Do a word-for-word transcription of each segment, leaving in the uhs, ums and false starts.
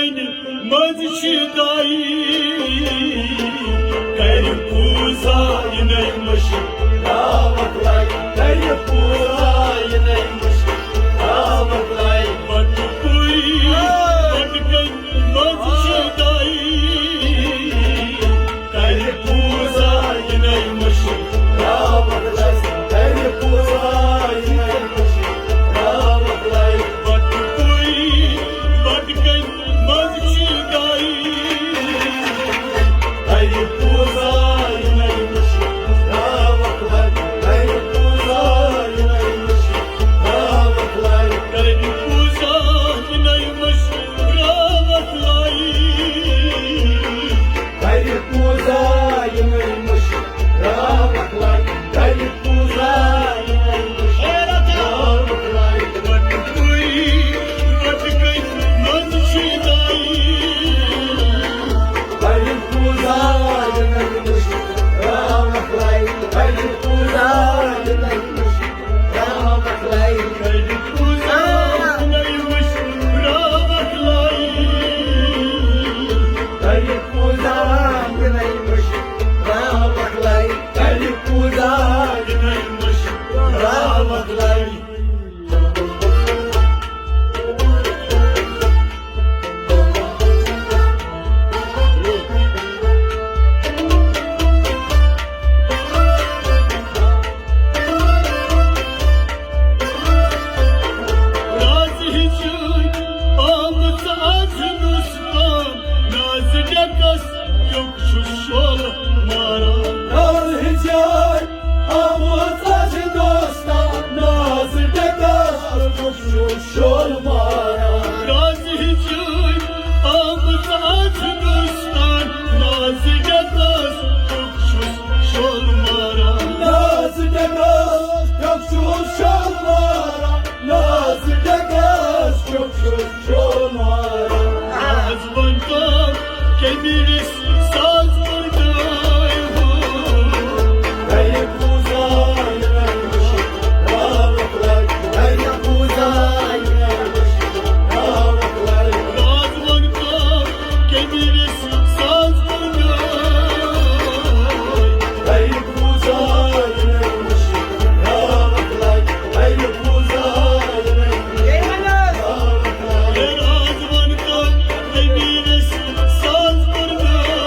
منٛز چھِ دایہِ، کرِ پوٗزا یِنَے مٔشِد راوَکھ لایہِ، کرِ پوٗزا یِنَے مٔشِد راوَکھ لایہِ۔ بَٹہٕ پوٗری، بَٹہٕ کَنہِ منٛز چھِ دایہِ، کرِ پوٗزا یِنَے مٔشِد راوَکھ لایہِ، کرِ پوٗزا یِنَے مٔشِد راوَکھ لایہِ۔ بَٹہٕ پوٗری، بَٹہٕ کَنہِ منٛز چھِ دایہِ، کرِ پوٗزا یِنَے مٔشِد راوَکھ لایہِ، کرِ پوٗزا یِنَے مٔشِد راوَکھ لایہِ، کرِ پوٗزا یِنَے مٔشِد راوَکھ لایہِ۔ کرِ پوٗزا یِنَے مٔشِد راوَکھ لایہِ، کرِ پوٗزا یِنَے مٔشِد راوَکھ لایہِ۔ بَٹہٕ پوٗری، بَٹہٕ کَنہِ منٛز چھِ دایہِ، کرِ پوٗزا یِنَے مٔشِد راوَکھ لایہِ، کرِ پوٗزا یِنَے مٔشِد راوَکھ لایہِ، کرِ پوٗزا یِنَے مٔشِد راوَکھ لایہِ۔ کرِ پوٗزا یِنَے مٔشِد راوَکھ لایہِ، کرِ پوٗزا یِنَے مٔشِد راوَکھ لایہِ۔ رازِ ہِنٛز جٲے آمٕژ آز ہِندُستان، نازٕ ڈٮ۪کس کیُتھ چھُ شول ماران۔ رازِ ہِنٛز جٲے آمٕژ آز ہِندُستان، نازٕ ڈٮ۪کس کیُتھ چھُ شول ماران۔ رازِ ہِنٛز جٲے آمٕژ آز ہِندُستان، نازٕ ڈٮ۪کس کیُتھ چھُ شول ماران۔ نازٕ ڈٮ۪کس کیُتھ چھُ شول ماران، نازٕ ڈٮ۪کس کیُتھ چھُ شول ماران۔ آز وَن تو کَمہِ وِزِ ساز کوٚر دٲے ہو۔ کرِ پوٗزا یِنَے مٔشِد راوَکھ لایہِ، کرِ پوٗزا یِنَے مٔشِد راوَکھ لایہِ۔ آز وَن تو کَمہِ وِزِ ساز کوٚر دٲے۔ کرِ پوٗزا یِنَے مٔشِد راوَکھ لایہِ، کرِ پوٗزا یِنَے مٔشِد راوَکھ لایہِ۔ ہے راز وَن تو کَمہِ وِزِ ساز کوٚر دٲے۔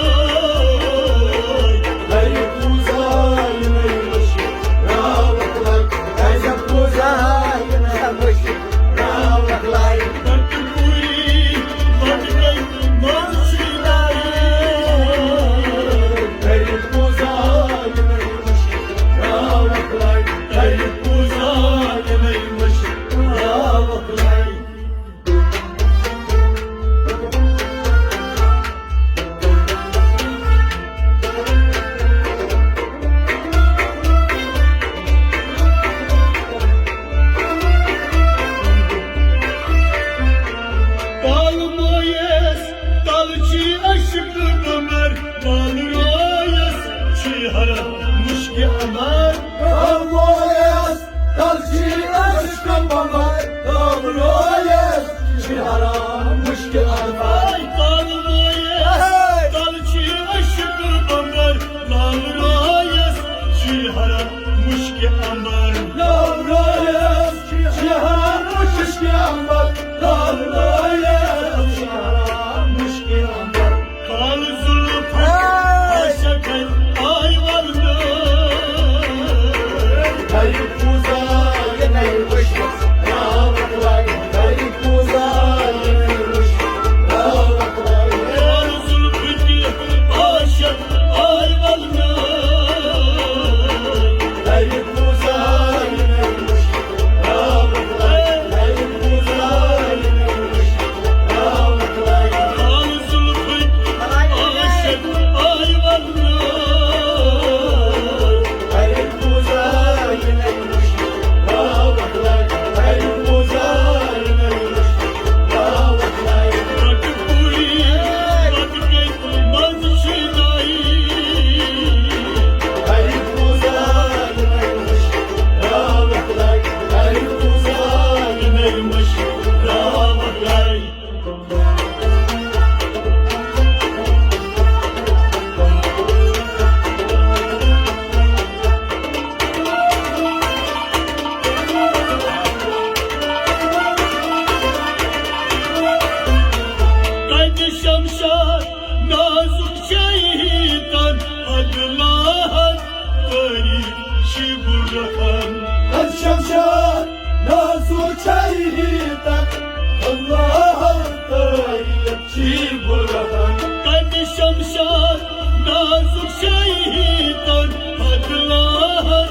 شمشاد نازُک شٲہی تن، ہتھ لہن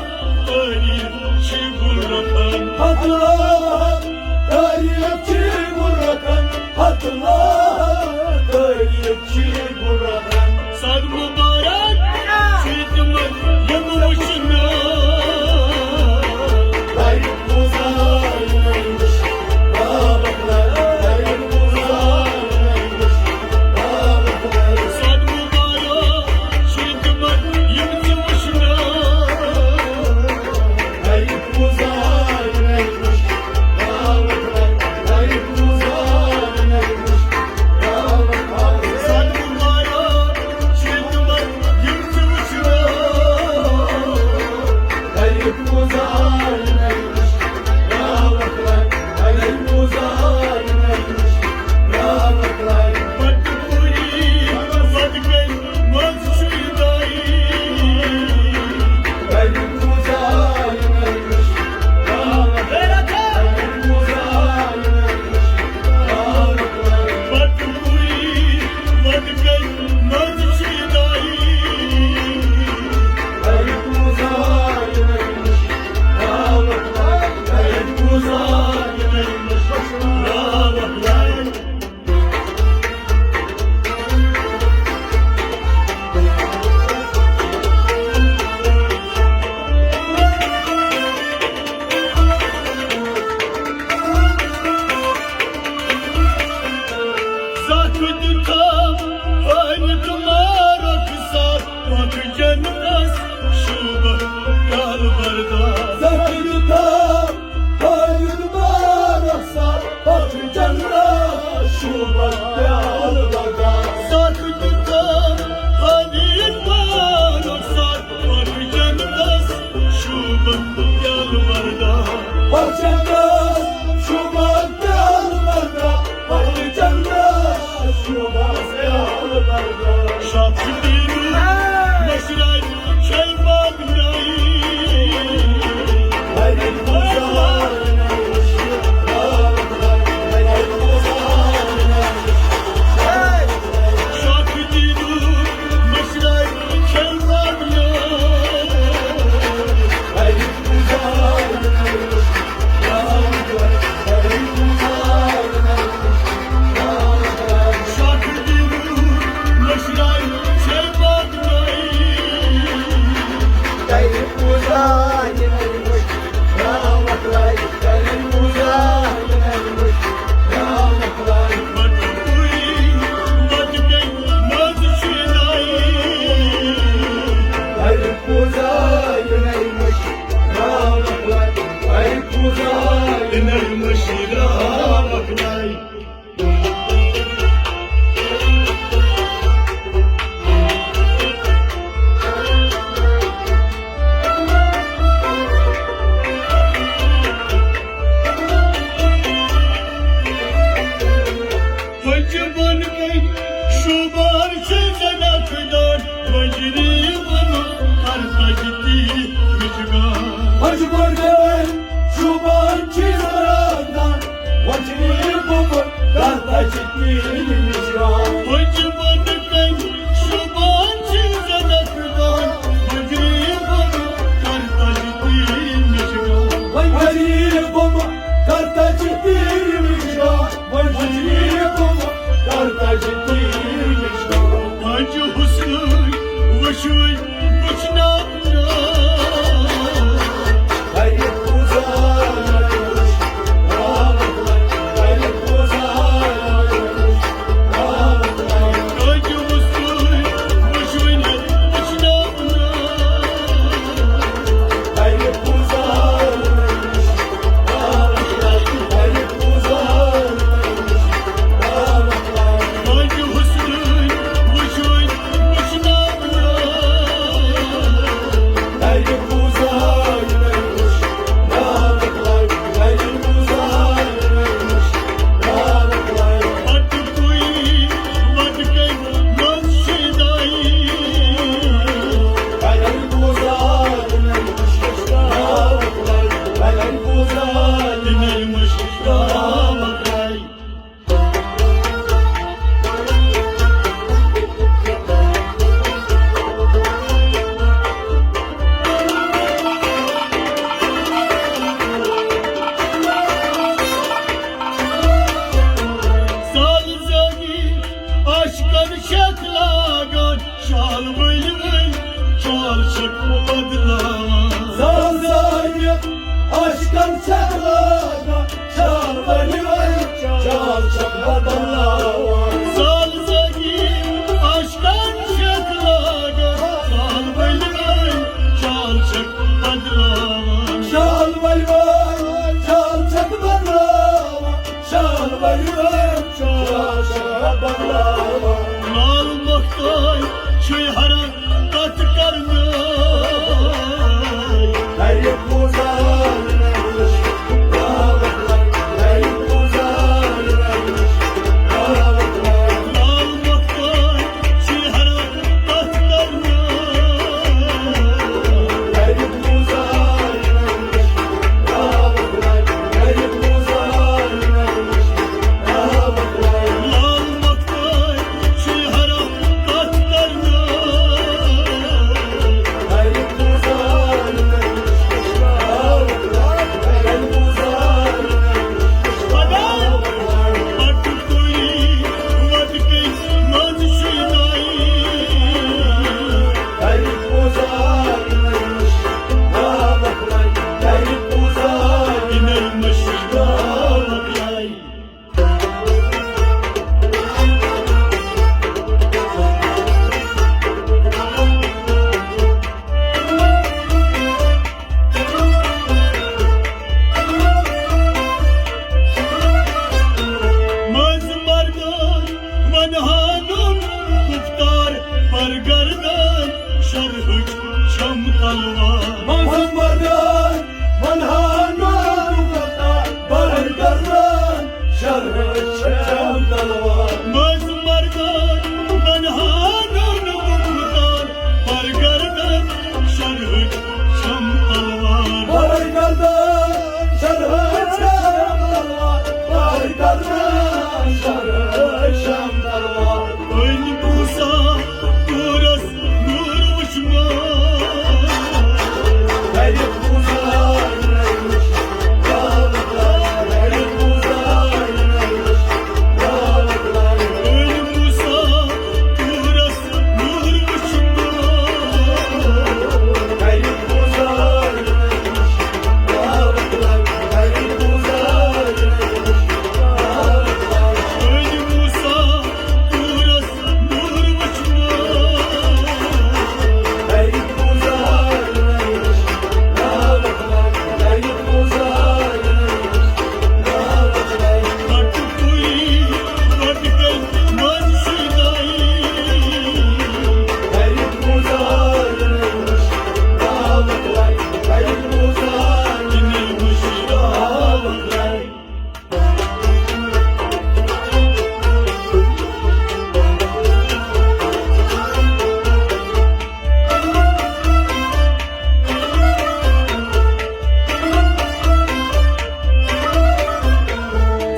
تعریف چھِ گُل رکھان۔ ہتھ لہن تعریف چھِ گُل رکھان، ہتھ لہن تعریف چھِ گُل رکھان۔ سر مبارک چھِ تِمن یِم وٕچھنہٕ۔ زخم دیُتہم ہٲوِتھ مارُک سر، پتھ جنتس شوٗبہٕ پیالہٕ بردار۔ زخم دیُتہم ہٲوِتھ مارُک سر، پتھ جنتس شوٗبہٕ پیالہٕ بردار۔ زخم دیُتہم ہٲوِتھ مارُک سر، پتھ جنتس شوٗبہٕ پیالہٕ بردار۔ پتھ جنتس شوٗبہٕ پیالہٕ بردار، پتھ جنتس شوٗبہٕ پیالہٕ بردار۔ شخص دیٖنُک مشرق چھے پاک نائی۔ پنجہِ بۄن کَنہِ شوٗبان چھِ زنکھ دان، پنجہِ بۄن کر تجتی مِٹھگان۔ پنجہِ بۄن کَنہِ شوٗبان چھِ زنکھ دان، پنجہِ بۄن کر تجتی مِٹھگان۔ پنجہِ بۄن کَنہِ شوٗبان چھِ زنکھ دان، پنجہِ بۄن کر تجتی مِٹھگان۔ پنجہِ بۄن کر تجتی مِٹھگان۔ وزیر بم کر تجدید شام۔ پنج حسن وشوی وچھنا۔ شال ؤلۍ ؤلۍ شال چھکھ بدلاوان۔ زال زٲگِتھ عاشقن چھکھ لاگان۔ شال ؤلۍ ؤلۍ شال چھکھ بدلاوان۔ زال زٲگِتھ عاشقن چھکھ لاگان۔ شال ؤلۍ ؤلۍ شال چھکھ بدلاوان۔ شال ؤلۍ ؤلۍ شال چھکھ بدلاوان۔ شال ؤلۍ ؤلۍ شال چھکھ بدلاوان۔ لال مۄختار چھُے ہران کتھ کرنہٕ۔ منٛز مردان ونہانُن گفتار، برگردان شرحٕچ چھم تلوار۔ منٛز مردان ونہانُن گفتار، برگردان شرحٕچ چھم تلوار۔ منٛز مردان ونہانُن گفتار، برگردان شرحٕچ چھم تلوار۔ برگردان شرحٕچ چھم تلوار۔ برگردان شرحٕچ چھم تلوار۔ أنۍ موسیٰ طورس نور وُچھمُت۔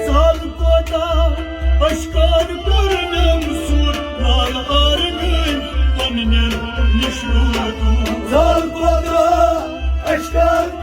زال کوتاہ اشکار کوٚرنم سوٗر، لال آرگن پننٮ۪ن نِش روٗدُن۔ زال کوتاہ اشکار